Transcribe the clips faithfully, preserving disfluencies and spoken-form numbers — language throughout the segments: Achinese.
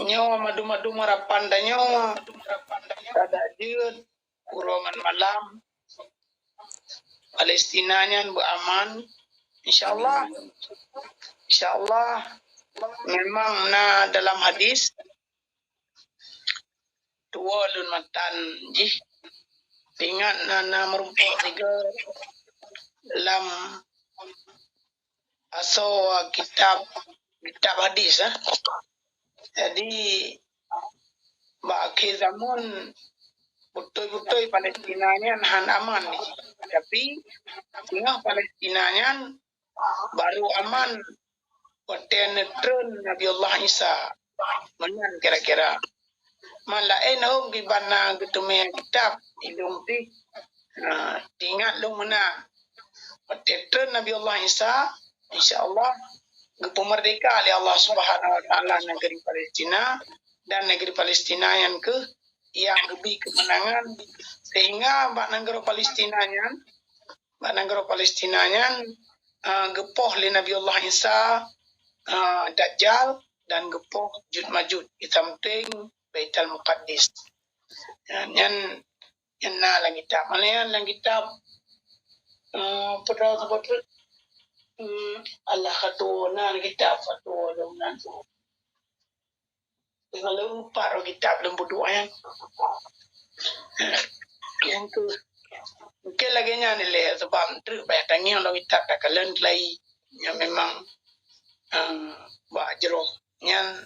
Nyoe mandum-mandum harapan tanyoe, kada jeuet uroe ngon malam Palestina nyan beuaman. Insya Allah. Insya Allah. Memang na dalam hadis, tuwoe lôn matan jih. Ingat na, na meurumpok tiga lam asoe kitab, kitab hadis, eh. Jadi, bak akhé zamon, beutôi-beutôi Palestina nyan han aman. Tapi, singoh Palestina nyan barô aman watée neutreun Nabi Allah Isa. Meunan kira-kira. Man laén hom kiban na geuteumé kitab ilông pih. Nah, teuingat lôn meunan. Watée treun Nabi Allah Isa, insya Allah geupeumeurdeka lé Allah Subhanahu Wa Taala negeri Palestina, dan negeri Palestina nyan keuh nyang geubri keumeunangan, sehingga bak nanggroe Palestina nyan, bak nanggroe Palestina nyan, ah, geupoh lé Nabi Allah Isa, ah, Dajjal, dan geupoh Juj Majuj di sampéng Baitul Muqaddis. Nyan, nyan, nyan na lam kitab. Malah nyan lam kitab, eh, peue droe seubut tu? Hmm, Allah katu na lam kitab katu lom nan tu. Kalau lupa roh kitab lom buduek nyan. Nyan tu. Mungkin lagée nyan ilée sebab treuk payah tangieng lom kitab takalon keulai. Nyan memang, eh, bak jroh. Nyan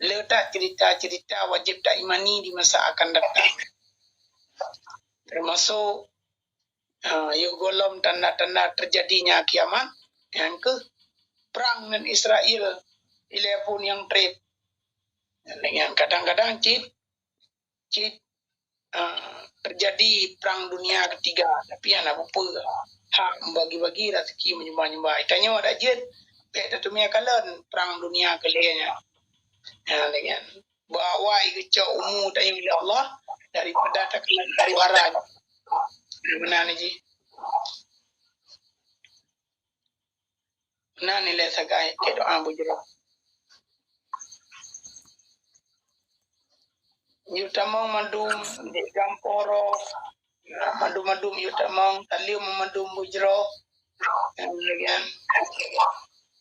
le that cerita-cerita wajéb taimani di masa akan datang. Teumasok, ha, yoh gohlom tanda-tanda teujadinya kiamat, nyan keuh prang ngon Israel, ilée phon nyang treb. Nyan kadang-kadang cit, cit, ah, teujadi prang dunia ketiga, tapi hana bupeue hak membagi-bagi rezeki menyumbah-nyumbah. Tanyoe adak jeuet, bék tateumé kalon prang dunia keulhée nyan. Nyan lagée nyan. Bak awai geucok umu tanyoe lé Allah daripada takalon huru-hara nyoe. Meunan jih. Meunan ilée sagai keu doa bujroh. Yue tamong mandum di gampông roh. Mandum-mandum yue tamong, saleuem mandum bujroh. Nyan lagée nyan.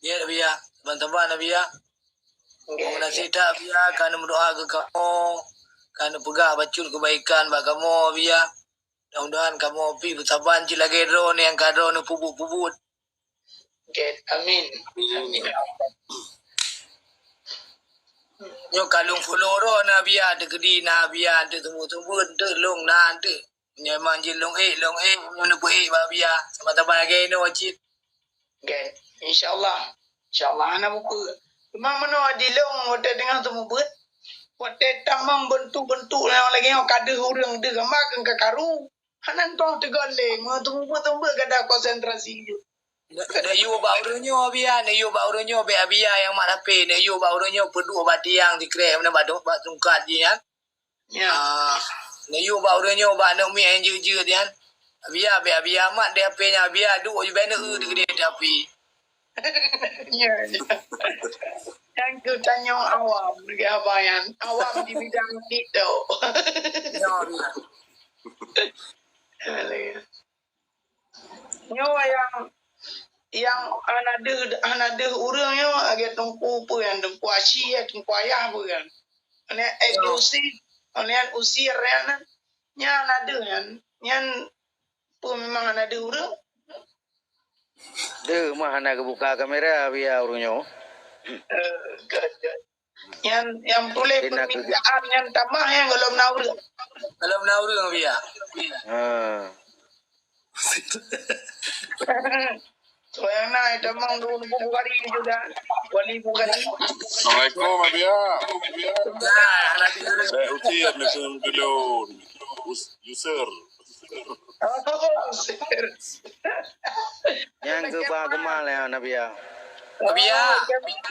Ya, Nabi ya. Saban-saban, Nabi ya. Nggih. Meunasih that, Nabi ya, ka neumeudoa keu kamoe, ka neupeugah bacut keubaikan bak kamoe, Nabi ya. Mudah-mudahan kamoe pih beusaban cit lagée droeneuh nyang ka droeneuh peubuet-peubuet. Oke, amin. Amin. Amin. Nyoe ka lôn follow droeneuh Nabi ya, teukeudi na Nabi ya, teuh seumeubeuet-seumeubeuet, teuh lôn na, teuh. Nyoe memang jih lôn ék, lôn ék, lôn neupeuék bak Nabi ya. Saban-saban lagée inoe cit. Oke, insya Allah. Insya Allah, hana bupeue. Cuma meunoe di lôn watée teungoh seumeubeuet, watée tamong beuntuk-beuntuk nyang lagée nyoe ka deuh ureuëng deuh gamba keu ka karu. Hana tong teugon lé, meuseumeubeuet-seumeubeuet gada konsentrasi jih. Neuyue bak ureuëng nyoe, Abiya, neuyue bak ureuëng nyoe, bék Abiya nyang mat H P, neuyue bak ureuëng nyoe peuduek bak tiang sikrek, meunan bak, bak tungkat jih nyan. Ya. Ah, neuyue bak ureuëng nyoe, bak aneuk miet nyang jeuet-jeuet nyan. Abiya, bék Abiya mat di H P nyan, Abiya duek jih bék neu-eu di keudeh di H P. Ya, ya. Nyang geutanyoe awam, lagée haba nyan. Awam di bidang itu. Ya, Abiya. Ya, ya. Nyoe nyang, nyang hana deuh, hana deuh ureuëng nyoe lagée teungku peue nyan, teungku aci, teungku ayah peue nyan. Nyan eksklusif, nyan usir nyan. Nyan hana deuh nyan. Nyan peue memang hana deuh ureuëng? Deuh mah hana geubuka kamera, Abiya, ureuëng nyoe. Eh, good, good. Nyan, nyang tuléh permintaan nyan tamah nyan gohlom na ureuëng. Gohlom na ureuëng, Abiya. Ha. So nyang na tamong dulu Bukhari juga. Wali Bukhari. Assalamualaikum, Abiya. Nah, hana deuh. Bék usir, Mister Gelun. Us-, user. Oh, usir. Nyang keu ba keumah lé Nabiya. Abiya,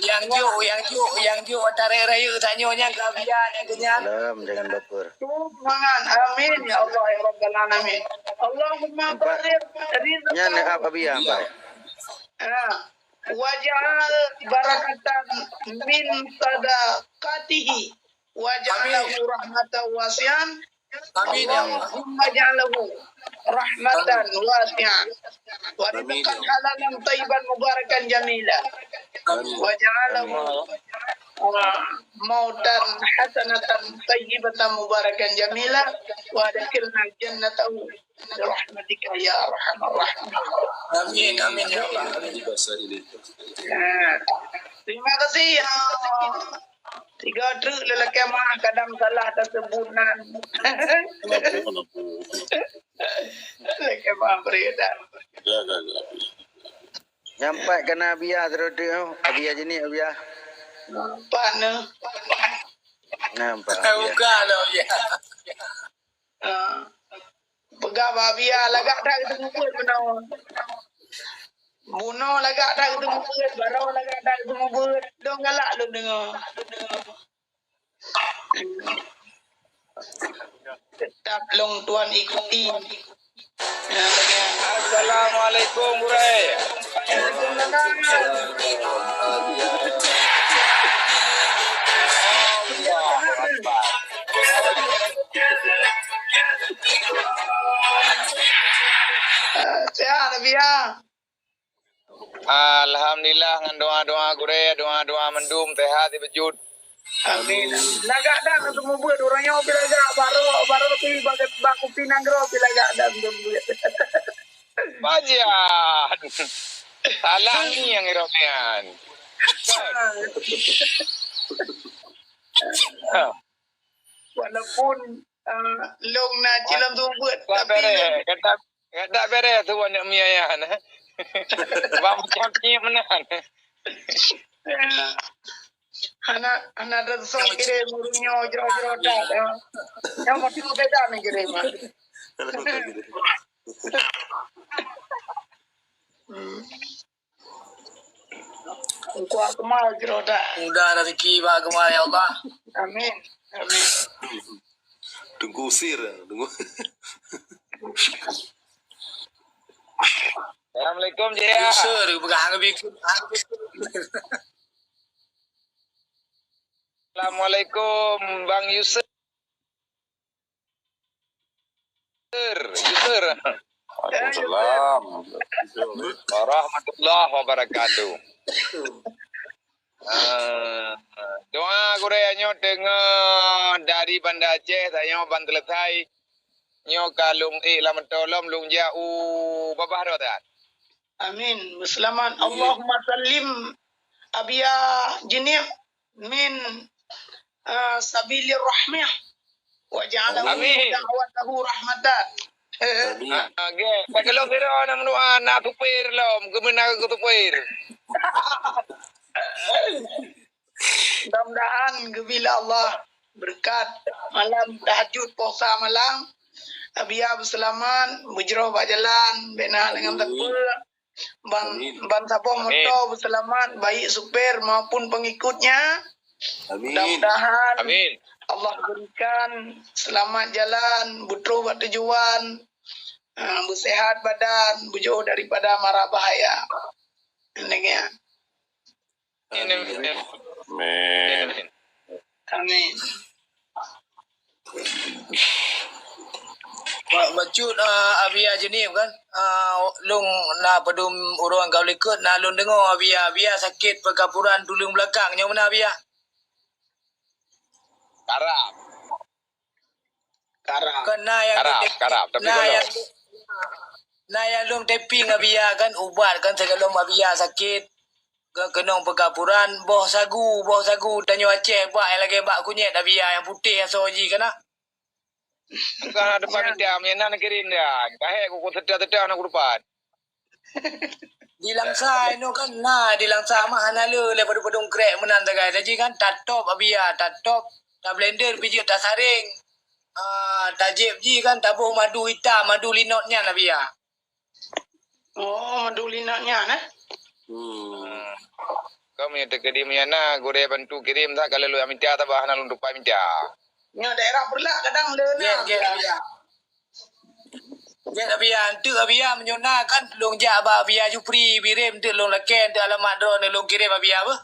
nyang jok, nyang jok, nyang jok tarek rayeuk tanyoe nyang keu Abiya nyang keu nyan. Lom, jangan baper. Mangat. Amin ya Allah ya Rabbal Alamin. Allahumma barik rizqahu. Nyan ap Abiya, Bang. Ah. Wa ja'al barakatan min sadaqatihi. Wa ja'alahu rahmatan wasi'an. Amin, ya Allah. Allahumma ja'alahu rahmatan wasi'ah. Wa rizqan halalan thayyiban mubarakan jamila. Amin. Wa ja'alahu, uh, mautan hasanatan thayyibatan mubarakan jamila. Wa adkhilna jannatahu bi rahmatika ya arhamar rahimin. Amin, amin, ya Allah. Amin. Nah, terima kasih, ya. Tiga treuk lelaki mah kadang salah tersebut nan. Lelaki mah beredar. Nyampai kena Abia terus tu, Abia jenik Abia. Nampak ne. Nampak Abia. Buka dah, Abia. Ah. Peugah bak Abia, lagak that geuteumeubeuet bunoe. Bunoe lagak that geuteumeubeuet, baroe lagak that geuteumeubeuet. Dong galak lôn deungoe. Tetap lôn tuan ikuti. Assalamualaikum, Gurèe. Allahu Akbar. Sehat, Abia? Alhamdulillah, ngon doa-doa Gurèe, doa-doa mandum, sehat sibeujeuet. Amin. Lagak that geuteumeubeuet, uroe nyoe pih lagak, baroe, baroe pih bak, bak kupi nanggroe pih lagak that geuteumeubeuet. Pajan. Salah ni nyang irok nian. Walaupun, eh, lôn na cilon tumbeuet, tapi bereh. Kata, kata bereh tu aneuk mi ayah na. Bang macam ni meunan. Eh, hana, hana ada sok kirim ureueng nyoe jroh-jroh dah, ya. Yang mesti beda ni kirim, ah. Hmm. Engkau kemal jroh dah. Mudah rezeki bak kemal, ya Allah. Amin. Amin. Tunggu usir, tunggu. Assalamualaikum, Jaya. User, peugah hang lebih. Assalamualaikum, Bang Yusuf. Yusuf, Yusuf. Waalaikumsalam. Warahmatullahi wabarakatuh. Eh, doa gurèe nyoe teungoh dari Banda Aceh, tanyoe ban selesai. Nyoe ka lôn ék lam tolom lôn jak u babah droe tan. Amin. Beuselamat. Amin. Allahumma sallim Abia Jeunieb min, eh, sabilir rahmah. Wa ja'alahu, amin, da'watahu rahmatan. Amin. Ah, oke. Pakai lom sira na meudoa, na supir lom, keumeuna keu supir. Mudah-mudahan geubri lé Allah beureukat malam tahajud, puasa malam. Abia beuseulamat, beujroh bak jalan, bèk na deungon, amin, sapeue. Ban, amin, ban saboh, amin, moto beuseulamat, baik supir maupun pengikutnya. Amin. Mudah-mudahan, amin, Allah berikan selamat jalan, beutroh bak tujuan, ah, beusehat badan, beujôh daripada mara bahaya. Demikian. Amin. Amin. Amin. Ba-, bacut, ah, Abia Jeunieb kan? Ah, lôn na padum ureueng ka likot, na lôn deungoe Abia, Abia sakét peukapuran tuleueng beulakang. Nyoe meunan, Abia? Karab. Karab. Kon na nyang karab, lôn tep-, karab, tapi na golom. Nyang, na nyang lôn tapeubuet Abia kan, ubat kan sigohlom Abia sakét. Ke-, keunong peukapuran, boh sagu, boh sagu tanyoe Aceh, bak nyang lagèe bak kunyét Abia nyang putéh asoe jih kan na. Bukan ada panitia, meunan kirim dia. Kahek kuku tetap-tetap anak kurupan. Di Langsa inoe kan na, di Langsa mah hana le, lé padum-padum krek meunan sagai. Taji kan tatop Abia, tatop, tablender bijéh, tasaréng. Ah, tajép jih kan taboh madu itam, madu linot nyan Abia. Oh, madu linot nyan, eh? Hmm. Kami teukeudi meunyo na gurèe bantu kirim dah, kalau lu minta tabah hana lôn tupai minta. Nyoe daerah Peureulak kadang le na. Ya, ya, ya. Gét Abia, enteuk Abia meunyoe na kan lôn jak bak Abia Jupri, birém enteuk lôn lakée enteuk alamat droeneuh lôn kirém Abia beuh.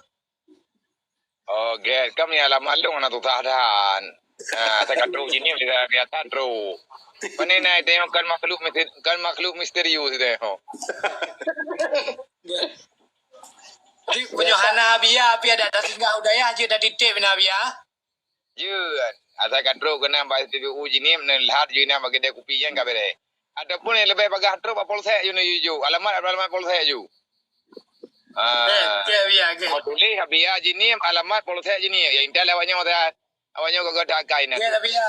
Oh, gét. Kan meunyoe alamat lôn hana susah that. Ha, asai ka trok jinim di Abia that trok. Pane na tanyoe kan makhluk misteri-, kan makhluk misterius tanyoe. Gét. Tapi meunyoe hana Abia, Abia dak tasinggah u dayah jeuet tatitép na Abia. Jeuet, asai ka trok keunan bak S P B U jinim, neulhat ju inan bak keudè kupi nyan ka bèrèh. Ataupun nyang leubeh bagah trok bak polsek ju neujujok, alamat, alamat polsek ju. Ah. Oke, oke, Abia, oke. Mau tuléh Abia jinim, alamat polsek jinim. Ya, intat lewat nyoe dah. Awak nyoe gagah dak akai na. Oke, Abia.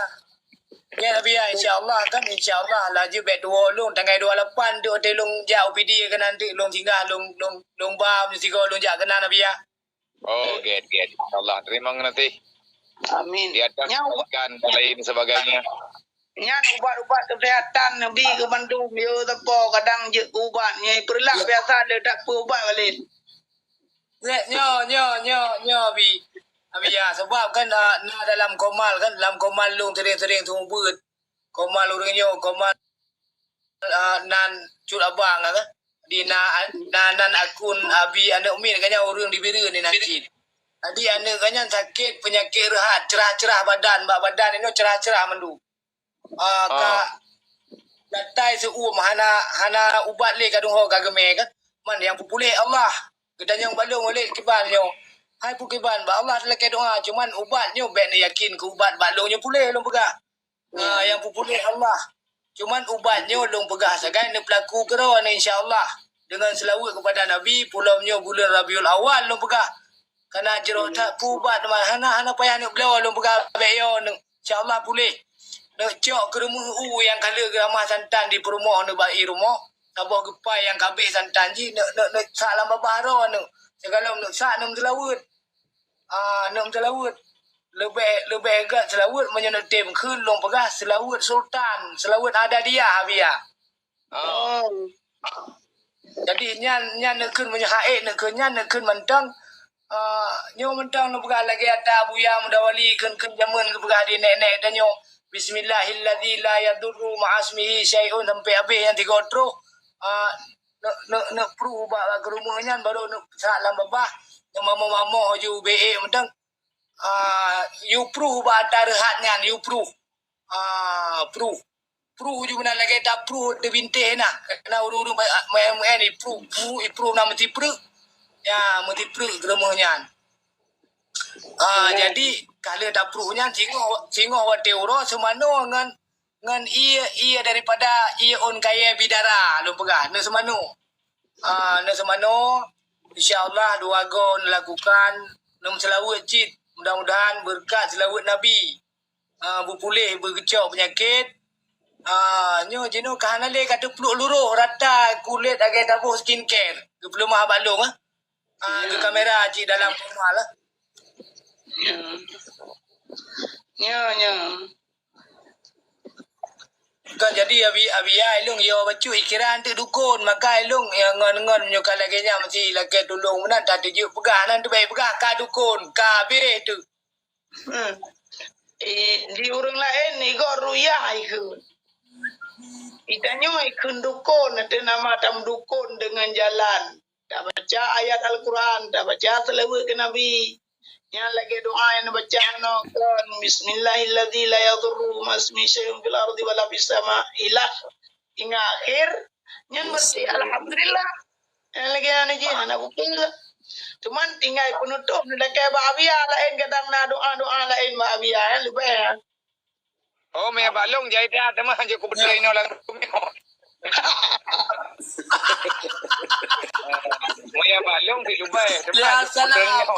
Oke, Abia, insya Allah kan, insya Allah laju bèk tuwoe lôn tanggai dua lapan tu, watèe lôn jak U P D keunan tu, lôn singgah, lôn, lôn, lôn ba meusigoe lôn jak keunan, Abia. Oh, gét, gét. Insya Allah. Terima kasih. Amin. Di atas Nyan ubat, ikan dan lain sebagainya. Nyan ubat-ubat kesehatan Nabi keu bandum. Yo, teupeu kadang jeuet keu ubat. Nyai peureulah biasa le tak peu ubat balik. Gét, nyoe, nyoe, nyoe, nyoe, Abi. Abi, ya, sebab kan, ah, na dalam komal kan, dalam komal lôn sering-sering seumeubeuet. Komal ureueng nyoe, komal ah, nan Cut Abang, ah, kan? Di na, na, nan akun Abi aneuk miet geuh nyan ureueng di Bireuen di nan cit. Jadi aneuk geuh nyan sakét peunyakét reuhat, cerah-cerah badan, bak badan inoe cerah-cerah mandum. Ah, ka datai seu-uem hana, hana ubat lé ka dong ho ka geumé kan. Man nyang peupuléh Allah. Geutanyong bak lôn lé kiban nyoe. Hai peue kiban, bak Allah talakée doa, cuman ubat nyoe bèk neuyakin keu ubat bak lôn nyoe puléh lôn peugah. Ah, nyang peupuléh Allah. Cuman ubat nyoe lôn peugah sagai neupeulaku keudroe nyoe insya Allah. Deungon seulaweuet keupada Nabi, pulom nyoe buleuen Rabiul Awal lôn peugah. Kana jroh that keu ubat teuma hana, hana payah neuk bloe lôn peugah bèk yo neuk. Insya Allah puléh. Neuk cok keureumeuh u nyang ka lheueh geuramah santan di peurumoh neuk bak i rumoh. Saboh geupai nyang ka abéh santan jih neuk, neuk, neuk sak lam babah droe neuk. Sigohlom neuk sak neuk meuseulaweuet. Ah, neuk meuseulaweuet. Leubeh, leubeh gét seulaweuet meunyoe neutem kheun lôn peugah seulaweuet sultan, seulaweuet adadiah, Abi ya. Oh. Jadi nyan, nyan neukheun meunyoe haék neukheun nyan neukheun mantong, ah, nyoe mantong neupeugah lagèe ata Buya Mudawali kheun-kheun jameun geupeugah di nèk-nèk tanyoe, "Bismillahilladzi la yadurru ma'asmihi syai'un," sampai abéh nyang tiga troh. Ah, neuk, neuk, neuk pruh bak, bak keurumoh nyan baru neuk sak lam babah, neuk mamoh-mamoh ju ubé ék mantong. Ah, yue pruh bak ata reuhat nyan, yue pruh. Ah, pruh. Pruh ju meunan lagèe tapruh di bintéh na. Karena ureueng-ureueng ba-, meu'en-meu'en ipruh, pruh, ipruh na meusipreuk. Ya, meusipreuk keurumoh nyan. Ah, jadi ka lheueh tapruh nyan singoh, singoh watèe uroe seumanoe ngon ngon ié, ié daripada ié ôn kayèe bidara lôn peugah, neuk seumanoe. Ah, neuk seumanoe, insya Allah dua goe neulakukan, neuk meuseulaweuet cit. Mudah-mudahan beureukat seulaweuet Nabi, ah, beupuléh beugeucok peunyakét. Ah, nyoe jinoe ka hana lé ka teupluek luroh rata kulét lagèe taboh skincare, geupeuleumah bak lôn, ah. Ah, di kamera cit dalam rumah lah. Ya. Ya, ya. Kan jadi abi, abi ya ilung yo bacut ikira antu dukun, maka ilung ya ngon-ngon nyoe ka lagèe nyan mesti lagèe tulung meunan tak tuju peugah nan tu baik peugah ka dukun, ka habéh tu. Hmm. Eh, di ureueng laén igoe ruyah ikheun. Itanyoe ikheun dukon, ateueh nama tam dukon deungon jalan. Tabaca ayat Al-Quran, tabaca seulaweuet keu Nabi. Nyan lagèe doa nyang baca nyoe kon, "Bismillahilladzi la yadurru ma'asmihi syai'un fil ardi wala fis sama." Ilah. Ingat akhir, nyan meusti alhamdulillah. Nyang lagèe nyan jih hana peue-peue. Cuman tinggai peunutôp neulakèe bak Abia laén, kadang na doa-doa laén bak Abia, eh, leubeh. Oh, meuya balong jai dah teuma jeuet kubeutôi inoe lam rumah. Meuya balong di Dubai, teuma jeuet kubeutôi inoe.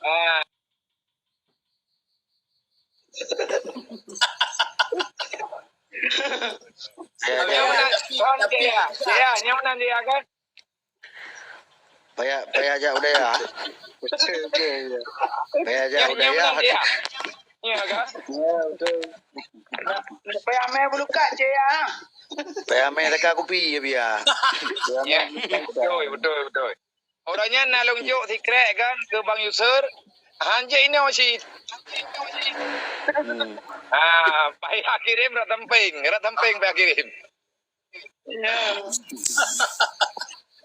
Ah. Ya, ya, ya. Nyoe nan dia, ya, nyoe nan dia kan? Payah, payah jak u dayah. Payah jak u dayah. Ya, kan? Ya, betul. Payah mè bulukat je ya. Payah mè teuka kupi ya, Bia. Ya, betul, betul, betul. Orang nyan na lôn jok sikrek kan ke Bang Yusur. Hanjeuet inoe cit. Hmm. Ah, payah kirim rat tamping, rat tamping payah kirim. Ya.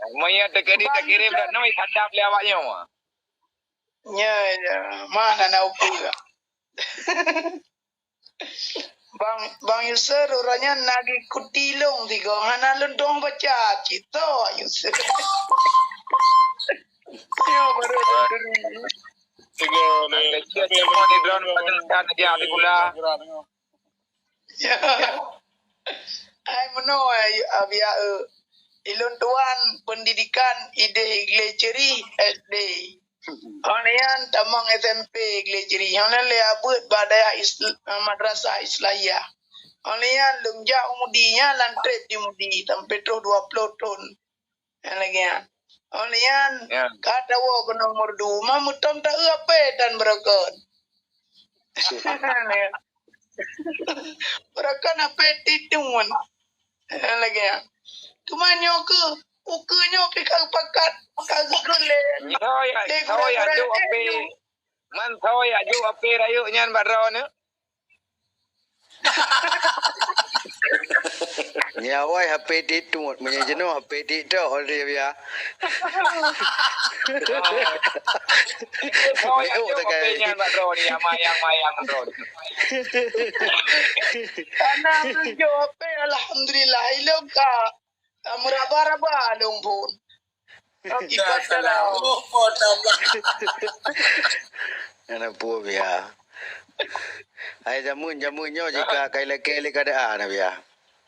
Meunyo teukeudi takirém dak noi, sadap lé awak nyoe. Ya, ya. Mah na na upeue. Bang, Bang Yusuf, ureueng nyan na geukuti lôn tiga, hana lôn tueng baca, cit to Yusuf. Yo, baru lôn turi. Tiga ni. Dia semua di ground pada nak dia di gula. Ya. Ai meunoe, ai, Abiya, eh. Ilôn tuan pendidikan idéh Iglecherie S D. Óh lheueh nyan tamong S M P Iglecherie. Óh lheueh nyan lé abeuet bak dayah Isl-, eh, Madrasah Islahiyah. Óh lheueh nyan lôn jak u Mudi, nyan lam trép di Mudi sampai troh dua ploh thon. Nyan lagèe nyan. Óh lheueh nyan ka tawoe keunoe Meureudu, ma meutom ta-eu apé tan beureugon. Beureugon apé titun. Nyan lagèe nyan. Teuma nyoe keuh, ukeue nyoe pih ka geupakat, ka geukheun lé. Nyoe ya, lé nyoe ya, gurèe-gurèe jok apé. Nyoe. Man, soe jak jok apé rayeuk nyan bak droeneuh? Nyan awai H P titun, meunyoe jinoe H P TikTok, oh, dia biar. Soe jak jok apé nyan bak droeneuh, ya, mayang-mayang droeneuh. Kana jok apé, alhamdulillah, ilôn ka. Meuraba-raba lôn phon. Akibat salah. Oh, oh, tambah. Aneuk peue biya. Hai jameun, jameun nyoe jika kai lakèe lé keadaan na biya.